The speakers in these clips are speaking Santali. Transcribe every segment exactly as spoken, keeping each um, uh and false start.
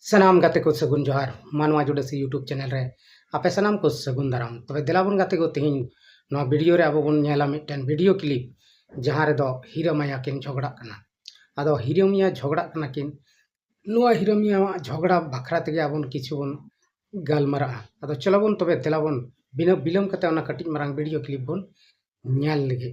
ᱥᱟᱱᱟᱢ ᱜᱟᱛᱮ ᱠᱚ ᱥᱟᱹᱜᱩᱱ ᱡᱚᱦᱟᱨ, ᱢᱟᱱᱣᱟ ᱡᱩᱰᱟᱹᱥᱤ YouTube ᱪᱮᱱᱮᱞ ᱨᱮ ᱟᱯᱮ ᱥᱟᱱᱟᱢ ᱠᱚ ᱥᱟᱹᱜᱩᱱ ᱫᱟᱨᱟᱢ᱾ ᱛᱚᱵᱮ ᱫᱮᱞᱟ ᱵᱚᱱ ᱜᱟᱛᱮ ᱠᱚ, ᱛᱮᱦᱮᱧ ᱱᱚᱣᱟ ᱵᱷᱤᱰᱤᱭᱳ ᱨᱮ ᱟᱵᱚ ᱵᱚᱱ ᱧᱮᱞᱟ ᱢᱤᱫᱴᱮᱱ ᱵᱷᱤᱰᱤᱭᱳ ᱠᱞᱤᱯ, ᱡᱟᱦᱟᱸ ᱨᱮᱫᱚ ᱦᱤᱨᱟᱹ ᱢᱟᱭᱟ ᱠᱤᱱ ᱡᱷᱚᱜᱽᱲᱟᱜ ᱠᱟᱱᱟ᱾ ᱟᱫᱚ ᱦᱤᱨᱟᱹ ᱢᱟᱭᱟ ᱡᱷᱚᱜᱽᱲᱟᱜ ᱠᱟᱱᱟ ᱠᱤᱱ, ᱱᱚᱣᱟ ᱦᱤᱨᱟᱹ ᱢᱟᱭᱟᱣᱟᱜ ᱡᱷᱚᱜᱽᱲᱟ ᱵᱟᱠᱷᱨᱟ ᱛᱮᱜᱮ ᱟᱵᱚ ᱠᱤᱪᱷᱩ ᱵᱚᱱ ᱜᱟᱞᱢᱟᱨᱟᱜᱼᱟ᱾ ᱟᱫᱚ ᱪᱚᱞᱚ ᱵᱚᱱ ᱛᱚᱵᱮ ᱫᱮᱞᱟ ᱵᱚᱱ ᱵᱤᱱᱟᱹ ᱵᱤᱞᱚᱢ ᱠᱟᱛᱮ ᱚᱱᱟ ᱠᱟᱹᱴᱤᱡ ᱢᱟᱨᱟᱝ ᱵᱷᱤᱰᱤᱭᱳ ᱠᱞᱤᱯ ᱵᱚᱱ ᱧᱮᱞ ᱞᱮᱜᱮ᱾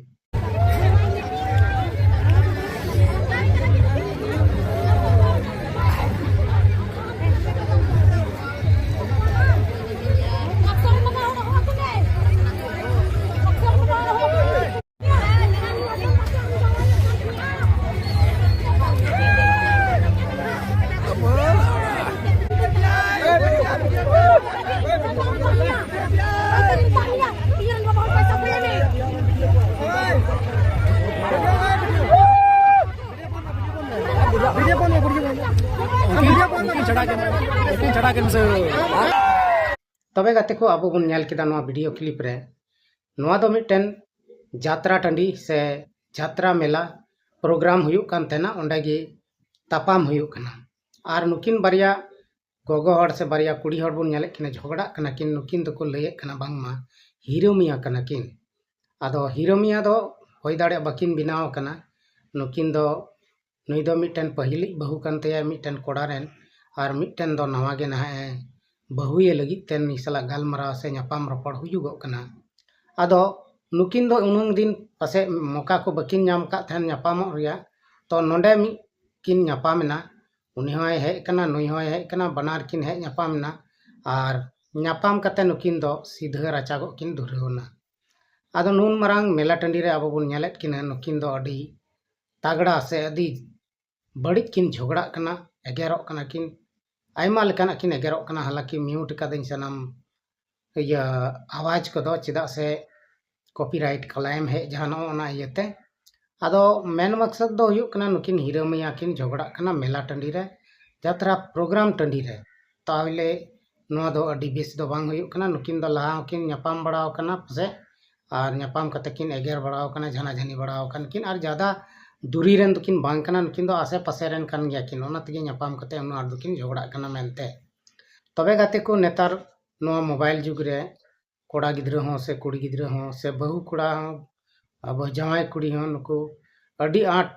ᱛᱚᱵᱮ ᱜᱟᱛᱮ ᱠᱚ, ᱟᱵᱚ ᱵᱚᱱ ᱧᱮᱞ ᱠᱮᱫᱟ ᱱᱚᱣᱟ ᱵᱷᱤᱰᱤᱭᱳ ᱠᱞᱤᱯ ᱨᱮ, ᱱᱚᱣᱟ ᱫᱚ ᱢᱤᱫᱴᱮᱱ ᱡᱟᱛᱨᱟ ᱴᱟᱺᱰᱤ ᱥᱮ ᱡᱟᱛᱨᱟ ᱢᱮᱞᱟ ᱯᱨᱳᱜᱨᱟᱢ ᱦᱩᱭᱩᱜ ᱠᱟᱱ ᱛᱟᱦᱮᱱᱟ, ᱚᱸᱰᱮ ᱜᱮ ᱛᱟᱯᱟᱢ ᱦᱩᱭᱩᱜ ᱠᱟᱱᱟ᱾ ᱟᱨ ᱱᱩᱠᱤᱱ ᱵᱟᱨᱭᱟ ᱜᱚᱜᱚ ᱦᱚᱲ ᱥᱮ ᱵᱟᱨᱭᱟ ᱠᱩᱲᱤ ᱦᱚᱲ ᱵᱚᱱ ᱧᱮᱞᱮᱫ ᱠᱤᱱᱟ, ᱡᱷᱚᱜᱽᱲᱟᱜ ᱠᱟᱱᱟ ᱠᱤᱱ, ᱱᱩᱠᱤᱱ ᱫᱚᱠᱚ ᱞᱟᱹᱭᱮᱫ ᱠᱟᱱᱟ ᱵᱟᱝᱢᱟ ᱦᱤᱨᱟᱹ ᱢᱤᱭᱟ ᱠᱟᱱᱟ ᱠᱤᱱ᱾ ᱟᱫᱚ ᱦᱤᱨᱟᱹ ᱢᱤᱭᱟ ᱫᱚ ᱦᱩᱭ ᱫᱟᱲᱮᱭᱟᱜᱼᱟ ᱵᱟᱹᱠᱤᱱ ᱵᱮᱱᱟᱣ ᱟᱠᱟᱱᱟ᱾ ᱱᱩᱠᱤᱱ ᱫᱚ, ᱱᱩᱭ ᱫᱚ ᱢᱤᱫᱴᱮᱱ ᱯᱟᱹᱦᱤᱞᱤᱡ ᱵᱟᱹᱦᱩ ᱠᱟᱱ ᱛᱟᱭᱟ ᱢᱤᱫᱴᱮᱱ ᱠᱚᱲᱟ ᱨᱮᱱ, ᱟᱨ ᱢᱤᱫᱴᱮᱱ ᱫᱚ ᱱᱟᱣᱟ ᱜᱮ ᱱᱟᱦᱟᱜ ᱮ ᱵᱟᱹᱦᱩᱭᱮ ᱞᱟᱹᱜᱤᱫ ᱛᱮ ᱱᱩᱭ ᱥᱟᱞᱟᱜ ᱜᱟᱞᱢᱟᱨᱟᱣ ᱥᱮ ᱧᱟᱯᱟᱢ ᱨᱚᱯᱚᱲ ᱦᱩᱭᱩᱜᱚᱜ ᱠᱟᱱᱟ᱾ ᱟᱫᱚ ᱱᱩᱠᱤᱱ ᱫᱚ ᱩᱱᱟᱹᱝ ᱫᱤᱱ ᱯᱟᱥᱮᱡ ᱢᱚᱠᱟ ᱠᱚ ᱵᱟᱹᱠᱤᱱ ᱧᱟᱢ ᱟᱠᱟᱫ ᱛᱟᱦᱮᱱ ᱧᱟᱯᱟᱢᱚᱜ ᱨᱮᱭᱟᱜ᱾ ᱛᱚ ᱱᱚᱰᱮ ᱢᱤᱫ ᱠᱤᱱ ᱧᱟᱯᱟᱢ ᱮᱱᱟ, ᱩᱱᱤ ᱦᱚᱸᱭ ᱦᱮᱡ ᱟᱠᱟᱱᱟ, ᱱᱩᱭ ᱦᱚᱸᱭ ᱦᱮᱡ ᱟᱠᱟᱱᱟ, ᱵᱟᱱᱟᱨ ᱠᱤᱱ ᱦᱮᱡ ᱧᱟᱯᱟᱢ ᱮᱱᱟ᱾ ᱟᱨ ᱧᱟᱯᱟᱢ ᱠᱟᱛᱮ ᱱᱩᱠᱤᱱ ᱫᱚ ᱥᱤᱫᱷᱟᱹ ᱨᱟᱪᱟᱜᱚᱜ ᱠᱤᱱ ᱫᱷᱩᱨᱟᱹᱣ ᱮᱱᱟ᱾ ᱟᱫᱚ ᱱᱩᱱ ᱢᱟᱨᱟᱝ ᱢᱮᱞᱟ ᱴᱟᱺᱰᱤ ᱨᱮ ᱟᱵᱚ ᱵᱚᱱ ᱧᱮᱞᱮᱫ ᱠᱤᱱᱟ, ᱱᱩᱠᱤᱱ ᱫᱚ ᱟᱹᱰᱤ ᱛᱟᱜᱲᱟ ᱥᱮ ᱟᱹᱰᱤ ᱵᱟᱹᱲᱤᱡ ᱠᱤᱱ ᱡᱷᱚᱜᱽᱲᱟᱜ ᱠᱟᱱᱟ, ᱮᱜᱮᱨᱚᱜ ᱠᱟᱱᱟ ᱠᱤᱱ, ᱟᱭᱢᱟ ᱞᱮᱠᱟᱱᱟᱜ ᱠᱤᱱ ᱮᱜᱮᱨᱚᱜ ᱠᱟᱱᱟ᱾ ᱦᱟᱞᱟᱸᱠᱤ ᱢᱤᱭᱩᱴ ᱠᱟᱫᱟᱹᱧ ᱥᱟᱱᱟᱢ ᱤᱭᱟᱹ ᱟᱣᱟᱡᱽ ᱠᱚᱫᱚ, ᱪᱮᱫᱟᱜ ᱥᱮ ᱠᱚᱯᱤᱨᱟᱭᱤᱴ ᱠᱞᱮᱢ ᱦᱮᱡ ᱡᱟᱦᱟᱱᱚᱜᱼᱟ, ᱚᱱᱟ ᱤᱭᱟᱹᱛᱮ᱾ ᱟᱫᱚ ᱢᱮᱱ ᱢᱚᱠᱥᱚᱫ ᱫᱚ ᱦᱩᱭᱩᱜ ᱠᱟᱱᱟ, ᱱᱩᱠᱤᱱ ᱦᱤᱨᱟᱹ ᱢᱟᱭᱟ ᱠᱤᱱ ᱡᱷᱚᱜᱽᱲᱟᱜ ᱠᱟᱱᱟ ᱢᱮᱞᱟ ᱴᱟᱺᱰᱤ ᱨᱮ, ᱡᱟᱛᱨᱟ ᱯᱨᱳᱜᱨᱟᱢ ᱴᱟᱺᱰᱤ ᱨᱮ᱾ ᱛᱟᱦᱚᱞᱮ ᱱᱚᱣᱟ ᱫᱚ ᱟᱹᱰᱤ ᱵᱮᱥ ᱫᱚ ᱵᱟᱝ ᱦᱩᱭᱩᱜ ᱠᱟᱱᱟ᱾ ᱱᱩᱠᱤᱱ ᱫᱚ ᱞᱟᱦᱟ ᱦᱚᱸᱠᱤᱱ ᱧᱟᱯᱟᱢ ᱵᱟᱲᱟ ᱟᱠᱟᱱᱟ ᱯᱟᱥᱮᱡ, ᱟᱨ ᱧᱟᱯᱟᱢ ᱠᱟᱛᱮ ᱠᱤᱱ ᱮᱜᱮᱨ ᱵᱟᱲᱟ ᱟᱠᱟᱱᱟ, ᱡᱷᱟᱱᱟᱡᱷᱟᱹᱱᱤ ᱵᱟᱲᱟ ᱟᱠᱟᱱ ᱠᱤᱱ, ᱟᱨ ᱡᱟᱫᱟ ᱫᱩᱨᱤ ᱨᱮᱱ ᱫᱚᱠᱤᱱ ᱵᱟᱝ ᱠᱟᱱᱟ, ᱱᱩᱠᱤᱱ ᱫᱚ ᱟᱥᱮ ᱯᱟᱥᱮ ᱨᱮᱱ ᱠᱟᱱ ᱜᱮᱭᱟ ᱠᱤᱱ, ᱚᱱᱟ ᱛᱮᱜᱮ ᱧᱟᱯᱟᱢ ᱠᱟᱛᱮ ᱩᱱᱟᱹᱜ ᱟᱸᱴ ᱫᱚᱠᱤᱱ ᱡᱷᱚᱜᱽᱲᱟᱜ ᱠᱟᱱᱟ ᱢᱮᱱᱛᱮ᱾ ᱛᱚᱵᱮ ᱜᱟᱛᱮ ᱠᱚ, ᱱᱮᱛᱟᱨ ᱱᱚᱣᱟ ᱢᱳᱵᱟᱭᱤᱞ ᱡᱩᱜᱽ ᱨᱮ ᱠᱚᱲᱟ ᱜᱤᱫᱽᱨᱟᱹ ᱦᱚᱸ ᱥᱮ ᱠᱩᱲᱤ ᱜᱤᱫᱽᱨᱟᱹ ᱦᱚᱸ ᱥᱮ ᱵᱟᱹᱦᱩ ᱠᱚᱲᱟ ᱦᱚᱸ, ᱟᱵᱚ ᱡᱟᱶᱟᱭ ᱠᱩᱲᱤ ᱦᱚᱸ, ᱱᱩᱠᱩ ᱟᱹᱰᱤ ᱟᱸᱴ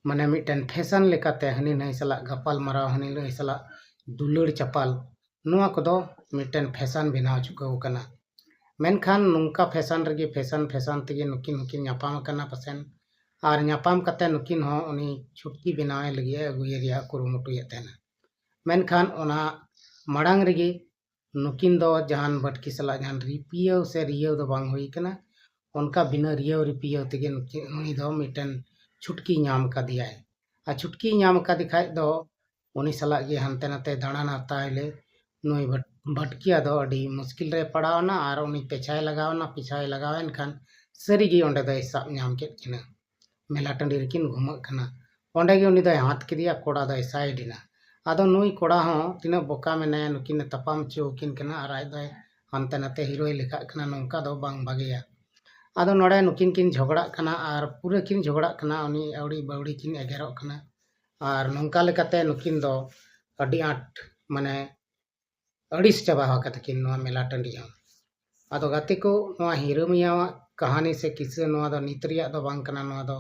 ᱢᱟᱱᱮ ᱢᱤᱫᱴᱮᱱ ᱯᱷᱮᱥᱚᱱ ᱞᱮᱠᱟᱛᱮ ᱦᱟᱹᱱᱤ ᱱᱟᱹᱭ ᱥᱟᱞᱟᱜ ᱜᱟᱯᱟᱞ ᱢᱟᱨᱟᱣ, ᱦᱟᱹᱱᱤ ᱱᱟᱹᱭ ᱥᱟᱞᱟᱜ ᱫᱩᱞᱟᱹᱲ ᱪᱟᱯᱟᱞ, ᱱᱚᱣᱟ ᱠᱚᱫᱚ ᱢᱤᱫᱴᱮᱱ ᱯᱷᱮᱥᱚᱱ ᱵᱮᱱᱟᱣ ᱪᱩᱠᱟᱹᱣ ᱠᱟᱱᱟ᱾ ᱢᱮᱱᱠᱷᱟᱱ ᱱᱚᱝᱠᱟ ᱯᱷᱮᱥᱚᱱ ᱨᱮᱜᱮ, ᱯᱷᱮᱥᱚᱱ ᱯᱷᱮᱥᱚᱱ ᱛᱮᱜᱮ ᱱᱩᱠᱤᱱ ᱦᱚᱸᱠᱤᱱ ᱧᱟᱯᱟᱢ ᱟᱠᱟᱱᱟ ᱯᱟᱥᱮᱱ᱾ ᱟᱨ ᱧᱟᱯᱟᱢ ᱠᱟᱛᱮ ᱱᱩᱠᱤᱱ ᱦᱚᱸ ᱩᱱᱤ ᱪᱷᱩᱴᱠᱤ ᱵᱮᱱᱟᱣᱮ ᱞᱟᱹᱜᱤᱫ ᱮ ᱟᱹᱜᱩᱭᱮ ᱨᱮᱭᱟᱜ ᱠᱩᱨᱩᱢᱩᱴᱩᱭᱮᱫ ᱛᱟᱦᱮᱱᱟ᱾ ᱢᱮᱱᱠᱷᱟᱱ ᱚᱱᱟ ᱢᱟᱲᱟᱝ ᱨᱮᱜᱮ ᱱᱩᱠᱤᱱ ᱫᱚ ᱡᱟᱦᱟᱱ ᱵᱷᱟᱹᱴᱠᱤ ᱥᱟᱞᱟᱜ ᱡᱟᱦᱟᱱ ᱨᱤᱯᱤᱭᱟᱹᱣ ᱥᱮ ᱨᱤᱭᱟᱹᱣ ᱫᱚ ᱵᱟᱝ ᱦᱩᱭ ᱠᱟᱱᱟ᱾ ᱚᱱᱠᱟ ᱵᱤᱱᱟᱹ ᱨᱤᱭᱟᱹᱣ ᱨᱤᱯᱤᱭᱟᱹᱣ ᱛᱮᱜᱮ ᱱᱩᱠᱤᱱ, ᱩᱱᱤ ᱫᱚ ᱢᱤᱫᱴᱮᱱ ᱪᱷᱩᱴᱠᱤ ᱧᱟᱢ ᱠᱟᱫᱮᱭᱟᱭ᱾ ᱟᱨ ᱪᱷᱩᱴᱠᱤ ᱧᱟᱢ ᱟᱠᱟᱫᱮ ᱠᱷᱟᱡ ᱫᱚ ᱩᱱᱤ ᱥᱟᱞᱟᱜ ᱜᱮ ᱦᱟᱱᱛᱮ ᱱᱟᱛᱮ ᱫᱟᱬᱟᱱ ᱦᱟᱛᱟᱣ ᱞᱮ ᱱᱩᱭ ᱵᱷᱟᱹᱴ-, ᱵᱷᱟᱹᱴᱠᱤᱭᱟ ᱫᱚ ᱟᱹᱰᱤ ᱢᱩᱥᱠᱤᱞ ᱨᱮ ᱯᱟᱲᱟᱣ ᱮᱱᱟ ᱟᱨ ᱩᱱᱤ ᱯᱮᱪᱷᱟᱭ ᱞᱟᱜᱟᱣ ᱮᱱᱟ᱾ ᱯᱮᱪᱷᱟᱭ ᱞᱟᱜᱟᱣ ᱮᱱ ᱠᱷᱟᱱ ᱥᱟᱹᱨᱤᱜᱮ ᱚᱸᱰᱮ ᱫᱚᱭ ᱥᱟᱵ ᱧᱟᱢ ᱠᱮᱫ ᱠᱤᱱᱟ᱾ ᱢᱮᱞᱟ ᱴᱟᱺᱰᱤ ᱨᱮᱠᱤᱱ ᱜᱷᱩᱢᱟᱹᱜ ᱠᱟᱱᱟ᱾ ᱚᱸᱰᱮ ᱜᱮ ᱩᱱᱤ ᱫᱚᱭ ᱦᱟᱛ ᱠᱮᱫᱮᱭᱟ, ᱠᱚᱲᱟ ᱫᱚᱭ ᱥᱟᱭᱤᱰ ᱮᱱᱟ᱾ ᱟᱫᱚ ᱱᱩᱭ ᱠᱚᱲᱟ ᱦᱚᱸ ᱛᱤᱱᱟᱹᱜ ᱵᱚᱠᱟ ᱢᱮᱱᱟᱭᱟ, ᱱᱩᱠᱤᱱ ᱮ ᱛᱟᱯᱟᱢ ᱦᱚᱪᱚ ᱟᱹᱠᱤᱱ ᱠᱟᱱᱟ ᱟᱨ ᱟᱡ ᱫᱚᱭ ᱦᱟᱱᱛᱮ ᱱᱟᱛᱮ ᱦᱤᱨᱳᱭ ᱞᱮᱠᱷᱟᱜ ᱠᱟᱱᱟ, ᱱᱚᱝᱠᱟ ᱫᱚ ᱵᱟᱝ ᱵᱷᱟᱜᱮᱭᱟ᱾ ᱟᱫᱚ ᱱᱚᱰᱮ ᱱᱩᱠᱤᱱ ᱠᱤᱱ ᱡᱷᱚᱜᱽᱲᱟᱜ ᱠᱟᱱᱟ ᱟᱨ ᱯᱩᱨᱟᱹ ᱠᱤᱱ ᱡᱷᱚᱜᱽᱲᱟᱜ ᱠᱟᱱᱟ, ᱩᱱᱤ ᱟᱹᱣᱲᱤ ᱵᱟᱹᱣᱲᱤ ᱠᱤᱱ ᱮᱜᱮᱨᱚᱜ ᱠᱟᱱᱟ᱾ ᱟᱨ ᱱᱚᱝᱠᱟ ᱞᱮᱠᱟᱛᱮ ᱱᱩᱠᱤᱱ ᱫᱚ ᱟᱹᱰᱤ ᱟᱸᱴ ᱢᱟᱱᱮ ᱟᱹᱲᱤᱥ ᱪᱟᱵᱟ ᱟᱠᱟᱫᱟᱠᱤᱱ ᱱᱚᱣᱟ ᱢᱮᱞᱟ ᱴᱟᱺᱰᱤ ᱦᱚᱸ᱾ ᱟᱫᱚ ᱜᱟᱛᱮ ᱠᱚ, ᱱᱚᱣᱟ ᱦᱤᱨᱟᱹ ᱢᱤᱭᱟᱣᱟᱜ ᱠᱟᱹᱦᱱᱤ ᱥᱮ ᱠᱤᱥᱟᱹ ᱱᱚᱣᱟ ᱫᱚ ᱱᱤᱛ ᱨᱮᱭᱟᱜ ᱫᱚ ᱵᱟᱝ ᱠᱟᱱᱟ, ᱱᱚᱣᱟ ᱫᱚ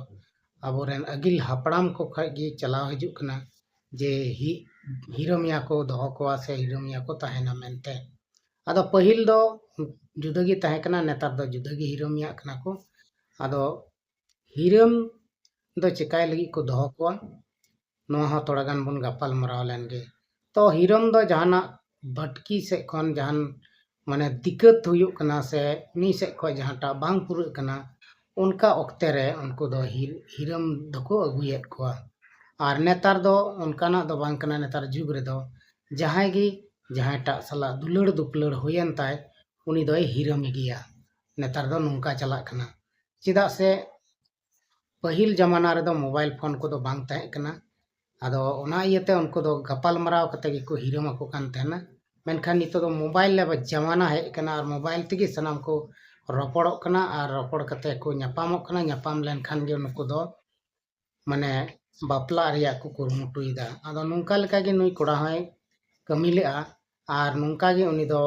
ᱟᱵᱚᱨᱮᱱ ᱟᱹᱜᱤᱞ ᱦᱟᱯᱲᱟᱢ ᱠᱚ ᱠᱷᱚᱱ ᱜᱮ ᱪᱟᱞᱟᱣ ᱦᱤᱡᱩᱜ ᱠᱟᱱᱟ ᱡᱮ ᱦᱤ-, ᱦᱤᱨᱟᱹ ᱢᱤᱭᱟ ᱠᱚ ᱫᱚᱦᱚ ᱠᱚᱣᱟ ᱥᱮ ᱦᱤᱨᱟᱹ ᱢᱤᱭᱟ ᱠᱚ ᱛᱟᱦᱮᱱᱟ ᱢᱮᱱᱛᱮ᱾ ᱟᱫᱚ ᱯᱟᱹᱦᱤᱞ ᱫᱚ ᱡᱩᱫᱟᱹ ᱜᱮ ᱛᱟᱦᱮᱸ ᱠᱟᱱᱟ, ᱱᱮᱛᱟᱨ ᱫᱚ ᱡᱩᱫᱟᱹ ᱜᱮ ᱦᱤᱨᱟᱹ ᱢᱤᱭᱟᱜ ᱠᱟᱱᱟ ᱠᱚ᱾ ᱟᱫᱚ ᱦᱤᱨᱟᱹᱢ ᱫᱚ ᱪᱮᱠᱟᱭ ᱞᱟᱹᱜᱤᱫ ᱠᱚ ᱫᱚᱦᱚ ᱠᱚᱣᱟ, ᱱᱚᱣᱟ ᱦᱚᱸ ᱛᱷᱚᱲᱟ ᱜᱟᱱ ᱵᱚᱱ ᱜᱟᱯᱟᱞ ᱢᱟᱨᱟᱣ ᱞᱮᱱ ᱜᱮ᱾ ᱛᱚ ᱦᱤᱨᱟᱹᱢ ᱫᱚ ᱡᱟᱦᱟᱱᱟᱜ ᱵᱷᱟᱹᱴᱠᱤ ᱥᱮᱫ ᱠᱷᱚᱱ ᱡᱟᱦᱟᱱ ᱢᱟᱱᱮ ᱫᱤᱠᱠᱟᱹᱛ ᱦᱩᱭᱩᱜ ᱠᱟᱱᱟ ᱥᱮ ᱩᱱᱤ ᱥᱮᱫ ᱠᱷᱚᱱ ᱡᱟᱦᱟᱸᱴᱟᱜ ᱵᱟᱝ ᱯᱩᱨᱟᱹᱜ ᱠᱟᱱᱟ, ᱚᱱᱠᱟ ᱚᱠᱛᱮ ᱨᱮ ᱩᱱᱠᱩ ᱫᱚ ᱦᱤᱨ-, ᱦᱤᱨᱟᱹᱢ ᱫᱚᱠᱚ ᱟᱹᱜᱩᱭᱮᱫ ᱠᱚᱣᱟ᱾ ᱟᱨ ᱱᱮᱛᱟᱨ ᱫᱚ ᱚᱱᱠᱟᱱᱟᱜ ᱫᱚ ᱵᱟᱝ ᱠᱟᱱᱟ, ᱱᱮᱛᱟᱨ ᱡᱩᱜᱽ ᱨᱮᱫᱚ ᱡᱟᱦᱟᱸᱭ ᱜᱮ ᱡᱟᱦᱟᱸᱭᱴᱟᱜ ᱥᱟᱞᱟᱜ ᱫᱩᱞᱟᱹᱲ ᱫᱩᱯᱞᱟᱹᱲ ᱦᱩᱭᱮᱱ ᱛᱟᱭ, ᱩᱱᱤ ᱫᱚᱭ ᱦᱤᱨᱟᱹᱢ ᱜᱮᱭᱟ᱾ ᱱᱮᱛᱟᱨ ᱫᱚ ᱱᱚᱝᱠᱟ ᱪᱟᱞᱟᱜ ᱠᱟᱱᱟ᱾ ᱪᱮᱫᱟᱜ ᱥᱮ ᱯᱟᱹᱦᱤᱞ ᱡᱟᱢᱟᱱᱟ ᱨᱮᱫᱚ ᱢᱳᱵᱟᱭᱤᱞ ᱯᱷᱳᱱ ᱠᱚᱫᱚ ᱵᱟᱝ ᱛᱟᱦᱮᱸ ᱠᱟᱱᱟ᱾ ᱟᱫᱚ ᱚᱱᱟ ᱤᱭᱟᱹᱛᱮ ᱩᱱᱠᱩ ᱫᱚ ᱜᱟᱯᱟᱞ ᱢᱟᱨᱟᱣ ᱠᱟᱛᱮ ᱜᱮᱠᱚ ᱦᱤᱨᱟᱹᱢ ᱟᱠᱚ ᱠᱟᱱ ᱛᱟᱦᱮᱱᱟ᱾ ᱢᱮᱱᱠᱷᱟᱱ ᱱᱤᱛᱚᱜ ᱫᱚ ᱢᱳᱵᱟᱭᱤᱞ ᱡᱟᱢᱟᱱᱟ ᱦᱮᱡ ᱟᱠᱟᱱᱟ ᱟᱨ ᱢᱳᱵᱟᱭᱤᱞ ᱛᱮᱜᱮ ᱥᱟᱱᱟᱢ ᱠᱚ ᱨᱚᱯᱚᱲᱚᱜ ᱠᱟᱱᱟ ᱟᱨ ᱨᱚᱯᱚᱲ ᱠᱟᱛᱮ ᱠᱚ ᱧᱟᱯᱟᱢᱚᱜ ᱠᱟᱱᱟ᱾ ᱧᱟᱯᱟᱢ ᱞᱮᱱᱠᱷᱟᱱ ᱜᱮ ᱱᱩᱠᱩ ᱫᱚ ᱢᱟᱱᱮ ᱵᱟᱯᱞᱟᱜ ᱨᱮᱭᱟᱜ ᱠᱚ ᱠᱩᱨᱩᱢᱩᱴᱩᱭᱮᱫᱟ᱾ ᱟᱫᱚ ᱱᱚᱝᱠᱟ ᱞᱮᱠᱟᱜᱮ ᱱᱩᱭ ᱠᱚᱲᱟ ᱦᱚᱸᱭ ᱠᱟᱹᱢᱤ ᱞᱮᱫᱼᱟ, ᱟᱨ ᱱᱚᱝᱠᱟ ᱜᱮ ᱩᱱᱤ ᱫᱚ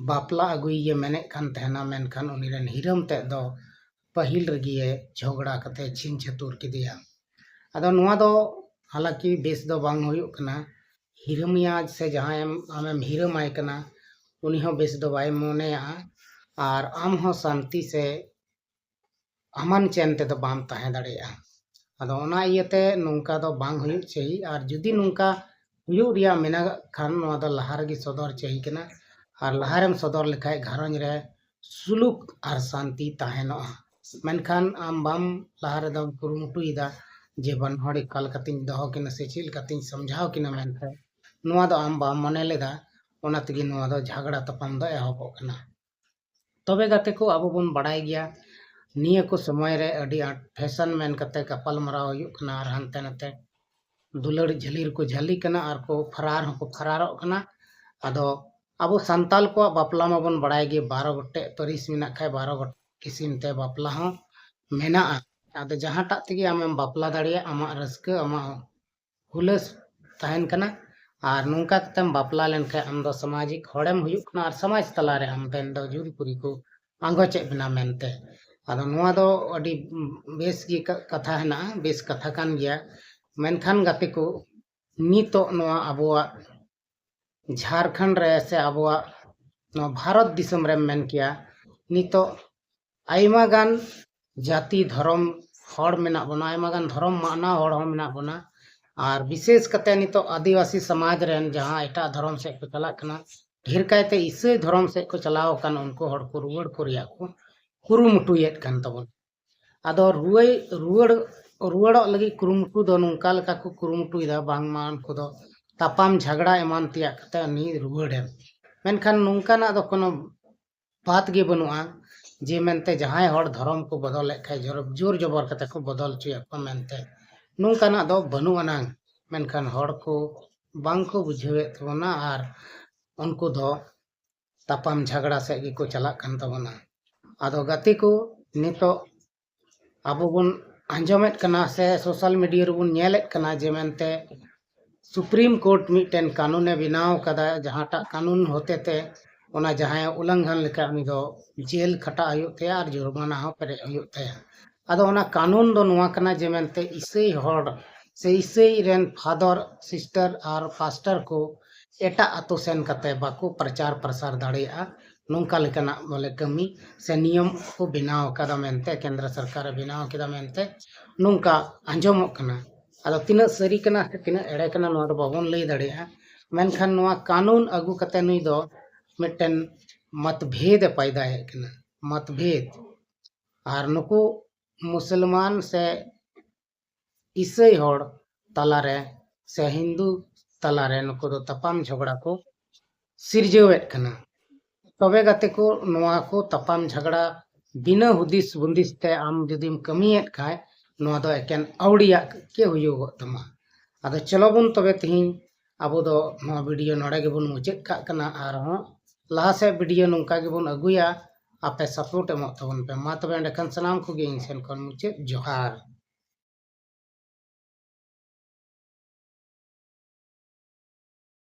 ᱵᱟᱯᱞᱟ ᱟᱹᱜᱩᱭᱮ ᱢᱮᱱᱮᱫ ᱠᱟᱱ ᱛᱟᱦᱮᱱᱟ, ᱢᱮᱱᱠᱷᱟᱱ ᱩᱱᱤ ᱨᱮᱱ ᱦᱤᱨᱟᱹᱢ ᱛᱮᱫ ᱫᱚ ᱯᱟᱹᱦᱤᱞ ᱨᱮᱜᱮ ᱡᱷᱚᱜᱽᱲᱟ ᱠᱟᱛᱮ ᱪᱷᱤᱝ ᱪᱷᱟᱹᱛᱩᱨ ᱠᱮᱫᱮᱭᱟ᱾ ᱟᱫᱚ ᱱᱚᱣᱟ ᱫᱚ ᱦᱟᱞᱟᱠᱤ ᱵᱮᱥ ᱫᱚ ᱵᱟᱝ ᱦᱩᱭᱩᱜ ᱠᱟᱱᱟ᱾ ᱦᱤᱨᱟᱹᱢᱤᱭᱟ ᱥᱮ ᱡᱟᱦᱟᱸᱭᱮᱢ, ᱟᱢᱮᱢ ᱦᱤᱨᱟᱹᱢᱟᱭ ᱠᱟᱱᱟ, ᱩᱱᱤ ᱦᱚᱸ ᱵᱮᱥ ᱫᱚ ᱵᱟᱭ ᱢᱚᱱᱮᱭᱟᱜᱼᱟ, ᱟᱨ ᱟᱢ ᱦᱚᱸ ᱥᱟᱱᱛᱤ ᱥᱮ ᱟᱢᱟᱱ ᱪᱮᱱ ᱛᱮᱫᱚ ᱵᱟᱢ ᱛᱟᱦᱮᱸ ᱫᱟᱲᱮᱭᱟᱜᱼᱟ᱾ ᱟᱫᱚ ᱚᱱᱟ ᱤᱭᱟᱹᱛᱮ ᱱᱚᱝᱠᱟ ᱫᱚ ᱵᱟᱝ ᱦᱩᱭᱩᱜ ᱪᱟᱹᱦᱤ, ᱟᱨ ᱡᱩᱫᱤ ᱱᱚᱝᱠᱟ ᱦᱩᱭᱩᱜ ᱨᱮᱭᱟᱜ ᱢᱮᱱᱟᱜ ᱠᱷᱟᱱ ᱱᱚᱣᱟ ᱫᱚ ᱞᱟᱦᱟ ᱨᱮᱜᱮ ᱥᱚᱫᱚᱨ ᱪᱟᱹᱦᱤ ᱠᱟᱱᱟ, ᱟᱨ ᱞᱟᱦᱟ ᱨᱮᱢ ᱥᱚᱫᱚᱨ ᱞᱮᱠᱷᱟᱡ ᱜᱷᱟᱨᱚᱸᱡᱽ ᱨᱮ ᱥᱩᱞᱩᱠ ᱟᱨ ᱥᱟᱱᱛᱤ ᱛᱟᱦᱮᱱᱚᱜᱼᱟ᱾ ᱢᱮᱱᱠᱷᱟᱱ ᱟᱢ ᱵᱟᱢ ᱞᱟᱦᱟ ᱨᱮᱫᱚᱢ ᱠᱩᱨᱩᱢᱩᱴᱩᱭᱮᱫᱟ ᱡᱮ ᱵᱟᱱᱟ ᱦᱚᱲ ᱚᱠᱟ ᱞᱮᱠᱟᱛᱤᱧ ᱫᱚᱦᱚ ᱠᱤᱱᱟ ᱥᱮ ᱪᱮᱫ ᱞᱮᱠᱟᱛᱤᱧ ᱥᱟᱢᱡᱷᱟᱣ ᱠᱤᱱᱟ ᱢᱮᱱᱛᱮ, ᱱᱚᱣᱟ ᱫᱚ ᱟᱢ ᱵᱟᱢ ᱢᱚᱱᱮ ᱞᱮᱫᱟ, ᱚᱱᱟ ᱛᱮᱜᱮ ᱱᱚᱣᱟ ᱫᱚ ᱡᱷᱟᱜᱽᱲᱟ ᱛᱟᱯᱟᱢ ᱫᱚ ᱮᱦᱚᱵᱚᱜ ᱠᱟᱱᱟ᱾ ᱛᱚᱵᱮ ᱜᱟᱛᱮ ᱠᱚ, ᱟᱵᱚ ᱵᱚᱱ ᱵᱟᱲᱟᱭ ᱜᱮᱭᱟ ᱱᱤᱭᱟᱹ ᱠᱚ ᱥᱚᱢᱚᱭ ᱨᱮ ᱟᱹᱰᱤ ᱟᱸᱴ ᱯᱷᱮᱥᱚᱱ ᱢᱮᱱ ᱠᱟᱛᱮ ᱜᱟᱯᱟᱞᱢᱟᱨᱟᱣ ᱦᱩᱭᱩᱜ ᱠᱟᱱᱟ ᱟᱨ ᱦᱟᱱᱛᱮ ᱱᱟᱛᱮ ᱫᱩᱞᱟᱹᱲ ᱡᱷᱟᱹᱞᱤ ᱨᱮᱠᱚ ᱡᱷᱟᱹᱞᱤ ᱠᱟᱱᱟ ᱟᱨ ᱠᱚ ᱯᱷᱟᱨᱟᱨ ᱦᱚᱸᱠᱚ ᱯᱷᱟᱨᱟᱨᱚᱜ ᱠᱟᱱᱟ᱾ ᱟᱫᱚ ᱟᱵᱚ ᱥᱟᱱᱛᱟᱞ ᱠᱚᱣᱟᱜ ᱵᱟᱯᱞᱟ ᱢᱟᱵᱚᱱ ᱵᱟᱲᱟᱭ ᱜᱮ, ᱵᱟᱨᱚ ᱜᱚᱴᱮᱡ ᱯᱟᱹᱨᱤᱥ ᱢᱮᱱᱟᱜ ᱠᱷᱟᱡ ᱵᱟᱨᱚ ᱜᱚᱴᱮᱡ ᱠᱤᱥᱤᱢ ᱛᱮ ᱵᱟᱯᱞᱟ ᱦᱚᱸ ᱢᱮᱱᱟᱜᱼᱟ᱾ ᱟᱫᱚ ᱡᱟᱦᱟᱸᱴᱟᱜ ᱛᱮᱜᱮ ᱟᱢᱮᱢ ᱵᱟᱯᱞᱟ ᱫᱟᱲᱮᱭᱟᱜ, ᱟᱢᱟᱜ ᱨᱟᱹᱥᱠᱟᱹ, ᱟᱢᱟᱜ ᱦᱩᱞᱟᱹᱥ ᱛᱟᱦᱮᱱ ᱠᱟᱱᱟ᱾ ᱟᱨ ᱱᱚᱝᱠᱟ ᱠᱟᱛᱮᱢ ᱵᱟᱯᱞᱟ ᱞᱮᱱᱠᱷᱟᱱ ᱟᱢ ᱫᱚ ᱥᱟᱢᱟᱡᱤᱠ ᱦᱚᱲᱮᱢ ᱦᱩᱭᱩᱜ ᱠᱟᱱᱟ ᱟᱨ ᱥᱚᱢᱟᱡᱽ ᱛᱟᱞᱟᱨᱮ ᱟᱢ ᱨᱮᱱ ᱫᱚ ᱡᱩᱨᱤᱯᱩᱨᱤ ᱠᱚ ᱟᱸᱜᱚᱪᱮᱫ ᱵᱮᱱᱟ ᱢᱮᱱᱛᱮ᱾ ᱟᱫᱚ ᱱᱚᱣᱟ ᱫᱚ ᱟᱹᱰᱤ ᱵᱮᱥ ᱜᱮ ᱠᱟ-, ᱠᱟᱛᱷᱟ ᱦᱮᱱᱟᱜᱼᱟ, ᱵᱮᱥ ᱠᱟᱛᱷᱟ ᱠᱟᱱ ᱜᱮᱭᱟ᱾ ᱢᱮᱱᱠᱷᱟᱱ ᱜᱟᱛᱮ ᱠᱚ, ᱱᱤᱛᱚᱜ ᱱᱚᱣᱟ ᱟᱵᱚᱣᱟᱜ ᱡᱷᱟᱲᱠᱷᱚᱸᱰ ᱨᱮ ᱥᱮ ᱟᱵᱚᱣᱟᱜ ᱱᱚᱣᱟ ᱵᱷᱟᱨᱚᱛ ᱫᱤᱥᱚᱢ ᱨᱮᱢ ᱢᱮᱱ ᱠᱮᱭᱟ, ᱱᱤᱛᱚᱜ ᱟᱭᱢᱟ ᱜᱟᱱ ᱡᱟᱹᱛᱤ ᱫᱷᱚᱨᱚᱢ ᱦᱚᱲ ᱢᱮᱱᱟᱜ ᱵᱚᱱᱟ, ᱟᱭᱢᱟ ᱜᱟᱱ ᱫᱷᱚᱨᱚᱢ ᱢᱟᱱᱟᱣ ᱦᱚᱲ ᱦᱚᱸ ᱢᱮᱱᱟᱜ ᱵᱚᱱᱟ᱾ ᱟᱨ ᱵᱤᱥᱮᱥ ᱠᱟᱛᱮ ᱱᱤᱛᱚᱜ ᱟᱹᱫᱤᱵᱟᱹᱥᱤ ᱥᱚᱢᱟᱡᱽ ᱨᱮᱱ ᱡᱟᱦᱟᱸ ᱮᱴᱟᱜ ᱫᱷᱚᱨᱚᱢ ᱥᱮᱫ ᱠᱚ ᱪᱟᱞᱟᱜ ᱠᱟᱱᱟ, ᱰᱷᱮᱨ ᱠᱟᱭᱛᱮ ᱤᱥᱟᱹᱭ ᱫᱷᱚᱨᱚᱢ ᱥᱮᱫ ᱠᱚ ᱪᱟᱞᱟᱣ ᱟᱠᱟᱱ, ᱩᱱᱠᱩ ᱦᱚᱲ ᱠᱚ ᱨᱩᱣᱟᱹᱲ ᱠᱚ ᱨᱮᱭᱟᱜ ᱠᱚ ᱠᱩᱨᱩᱢᱩᱴᱩᱭᱮᱫ ᱠᱟᱱ ᱛᱟᱵᱚᱱᱟ᱾ ᱟᱫᱚ ᱨᱩᱣᱟᱹᱲ, ᱨᱩᱣᱟᱹᱲ, ᱨᱩᱣᱟᱹᱲᱚᱜ ᱞᱟᱹᱜᱤᱫ ᱠᱩᱨᱩᱢᱩᱴᱩ ᱫᱚ ᱱᱚᱝᱠᱟ ᱞᱮᱠᱟ ᱠᱚ ᱠᱩᱨᱩᱢᱩᱴᱩᱭᱮᱫᱟ, ᱵᱟᱝᱢᱟ ᱩᱱᱠᱩ ᱫᱚ ᱛᱟᱯᱟᱢ ᱡᱷᱟᱜᱽᱲᱟ ᱮᱢᱟᱱ ᱛᱮᱭᱟᱜ ᱠᱟᱛᱮ ᱩᱱᱤ ᱨᱩᱣᱟᱹᱲᱮᱢ᱾ ᱢᱮᱱᱠᱷᱟᱱ ᱱᱚᱝᱠᱟᱱᱟᱜ ᱫᱚ ᱠᱳᱱᱳ ᱵᱟᱫ ᱜᱮ ᱵᱟᱹᱱᱩᱜᱼᱟ ᱡᱮ ᱢᱮᱱᱛᱮ ᱡᱟᱦᱟᱸᱭ ᱦᱚᱲ ᱫᱷᱚᱨᱚᱢ ᱠᱚ ᱵᱚᱫᱚᱞᱮᱫ ᱠᱷᱟᱡ ᱡᱳᱨ, ᱡᱳᱨ ᱡᱚᱵᱚᱨ ᱠᱟᱛᱮ ᱠᱚ ᱵᱚᱫᱚᱞ ᱦᱚᱪᱚᱭᱮᱫ ᱠᱚᱣᱟ ᱢᱮᱱᱛᱮ, ᱱᱚᱝᱠᱟᱱᱟᱜ ᱫᱚ ᱵᱟᱹᱱᱩᱜ ᱟᱱᱟᱝ᱾ ᱢᱮᱱᱠᱷᱟᱱ ᱦᱚᱲ ᱠᱚ ᱵᱟᱝ ᱠᱚ ᱵᱩᱡᱷᱟᱹᱣᱮᱫ ᱛᱟᱵᱚᱱᱟ ᱟᱨ ᱩᱱᱠᱩ ᱫᱚ ᱛᱟᱯᱟᱢ ᱡᱷᱟᱜᱽᱲᱟ ᱥᱮᱫ ᱜᱮᱠᱚ ᱪᱟᱞᱟᱜ ᱠᱟᱱ ᱛᱟᱵᱚᱱᱟ᱾ ᱟᱫᱚ ᱜᱟᱛᱮ ᱠᱚ, ᱱᱤᱛᱚᱜ ᱟᱵᱚ ᱵᱚᱱ ᱟᱸᱡᱚᱢᱮᱫ ᱠᱟᱱᱟ ᱥᱮ social media ᱨᱮᱵᱚᱱ ᱧᱮᱞᱮᱫ ᱠᱟᱱᱟ ᱡᱮ ᱢᱮᱱᱛᱮ Supreme Court ᱢᱤᱫᱴᱮᱱ ᱠᱟᱹᱱᱩᱱᱮ ᱵᱮᱱᱟᱣ ᱠᱟᱫᱟ, ᱡᱟᱦᱟᱸᱴᱟᱜ ᱠᱟᱹᱱᱩᱱ ᱦᱚᱛᱮᱛᱮ ᱚᱱᱟ ᱡᱟᱦᱟᱸᱭ ᱩᱞᱞᱚᱝᱜᱷᱚᱱ ᱞᱮᱠᱷᱟᱱ ᱩᱱᱤ ᱫᱚ ᱡᱮᱞ ᱠᱷᱟᱴᱟᱜ ᱦᱩᱭᱩᱜ ᱛᱟᱭᱟ ᱟᱨ ᱡᱩᱨᱢᱟᱱᱟ ᱦᱚᱸ ᱯᱮᱨᱮᱡ ᱦᱩᱭᱩᱜ ᱛᱟᱭᱟ᱾ ᱟᱫᱚ ᱚᱱᱟ ᱠᱟᱹᱱᱩᱱ ᱫᱚ ᱱᱚᱣᱟ ᱠᱟᱱᱟ ᱡᱮ ᱢᱮᱱᱛᱮ ᱤᱥᱟᱹᱭ ᱦᱚᱲ ᱥᱮ ᱤᱥᱟᱹᱭ ᱨᱮᱱ father, sister ᱟᱨ pastor ᱠᱚ ᱮᱴᱟᱜ ᱟᱛᱳ ᱥᱮᱱ ᱠᱟᱛᱮ ᱵᱟᱠᱚ ᱯᱨᱚᱪᱟᱨ ᱯᱨᱚᱥᱟᱨ ᱫᱟᱲᱮᱭᱟᱜᱼᱟ, ᱱᱚᱝᱠᱟ ᱞᱮᱠᱟᱱᱟᱜ ᱵᱚᱞᱮ ᱠᱟᱹᱢᱤ ᱥᱮ ᱱᱤᱭᱚᱢ ᱠᱚ ᱵᱮᱱᱟᱣ ᱟᱠᱟᱫᱟ ᱢᱮᱱᱛᱮ, ᱠᱮᱱᱫᱨᱚ ᱥᱚᱨᱠᱟᱨᱮ ᱵᱮᱱᱟᱣ ᱠᱮᱫᱟ ᱢᱮᱱᱛᱮ ᱱᱚᱝᱠᱟ ᱟᱸᱡᱚᱢᱚᱜ ᱠᱟᱱᱟ᱾ ᱟᱫᱚ ᱛᱤᱱᱟᱹᱜ ᱥᱟᱹᱨᱤ ᱠᱟᱱᱟ ᱥᱮ ᱛᱤᱱᱟᱹᱜ ᱮᱲᱮ ᱠᱟᱱᱟ, ᱱᱚᱣᱟ ᱫᱚ ᱵᱟᱵᱚᱱ ᱞᱟᱹᱭ ᱫᱟᱲᱮᱭᱟᱜᱼᱟ, ᱢᱮᱱᱠᱷᱟᱱ ᱱᱚᱣᱟ ᱠᱟᱹᱱᱩᱱ ᱟᱹᱜᱩ ᱠᱟᱛᱮ ᱱᱩᱭ ᱫᱚ ᱢᱤᱫᱴᱮᱱ ᱢᱚᱛᱵᱷᱮᱫ ᱮ ᱯᱟᱭᱫᱟᱭᱮᱫ ᱠᱟᱱᱟ, ᱢᱚᱛᱵᱷᱮᱫ᱾ ᱟᱨ ᱱᱩᱠᱩ ᱢᱩᱥᱚᱞᱢᱟᱱ ᱥᱮ ᱤᱥᱟᱹᱭ ᱦᱚᱲ ᱛᱟᱞᱟᱨᱮ ᱥᱮ ᱦᱤᱱᱫᱩ ᱛᱟᱞᱟᱨᱮ ᱱᱩᱠᱩ ᱫᱚ ᱛᱟᱯᱟᱢ ᱡᱷᱚᱜᱽᱲᱟ ᱠᱚ ᱥᱤᱨᱡᱟᱹᱣᱮᱫ ᱠᱟᱱᱟ᱾ ᱛᱚᱵᱮ ᱜᱟᱛᱮ ᱠᱚ, ᱱᱚᱣᱟ ᱠᱚ ᱛᱟᱯᱟᱢ ᱡᱷᱟᱜᱽᱲᱟ ᱵᱤᱱᱟᱹ ᱦᱩᱫᱤᱥ ᱵᱩᱸᱫᱤᱥ ᱛᱮ ᱟᱢ ᱡᱩᱫᱤᱢ ᱠᱟᱹᱢᱤᱭᱮᱫ ᱠᱷᱟᱡ, ᱱᱚᱣᱟ ᱫᱚ ᱮᱠᱮᱱ ᱟᱹᱣᱲᱤᱭᱟᱜ ᱜᱮ ᱦᱩᱭᱩᱜᱚᱜ ᱛᱟᱢᱟ᱾ ᱟᱫᱚ ᱪᱚᱞᱚ ᱵᱚᱱ ᱛᱚᱵᱮ ᱛᱮᱦᱮᱧ ᱟᱵᱚ ᱫᱚ ᱱᱚᱣᱟ video ᱱᱚᱰᱮ ᱜᱮᱵᱚᱱ ᱢᱩᱪᱟᱹᱫ ᱠᱟᱜ ᱠᱟᱱᱟ᱾ ᱟᱨᱦᱚᱸ ᱞᱟᱦᱟ ᱥᱮᱫ video ᱱᱚᱝᱠᱟ ᱜᱮᱵᱚᱱ ᱟᱹᱜᱩᱭᱟ, ᱟᱯᱮ support ᱮᱢᱚᱜ ᱛᱟᱵᱚᱱ ᱯᱮ᱾ ᱢᱟ ᱛᱚᱵᱮ ᱮᱸᱰᱮᱠᱷᱟᱱ ᱥᱟᱱᱟᱢ ᱠᱚᱜᱮ ᱤᱧ ᱥᱮᱱ ᱠᱷᱚᱱ ᱢᱩᱪᱟᱹᱫ ᱡᱚᱦᱟᱨ᱾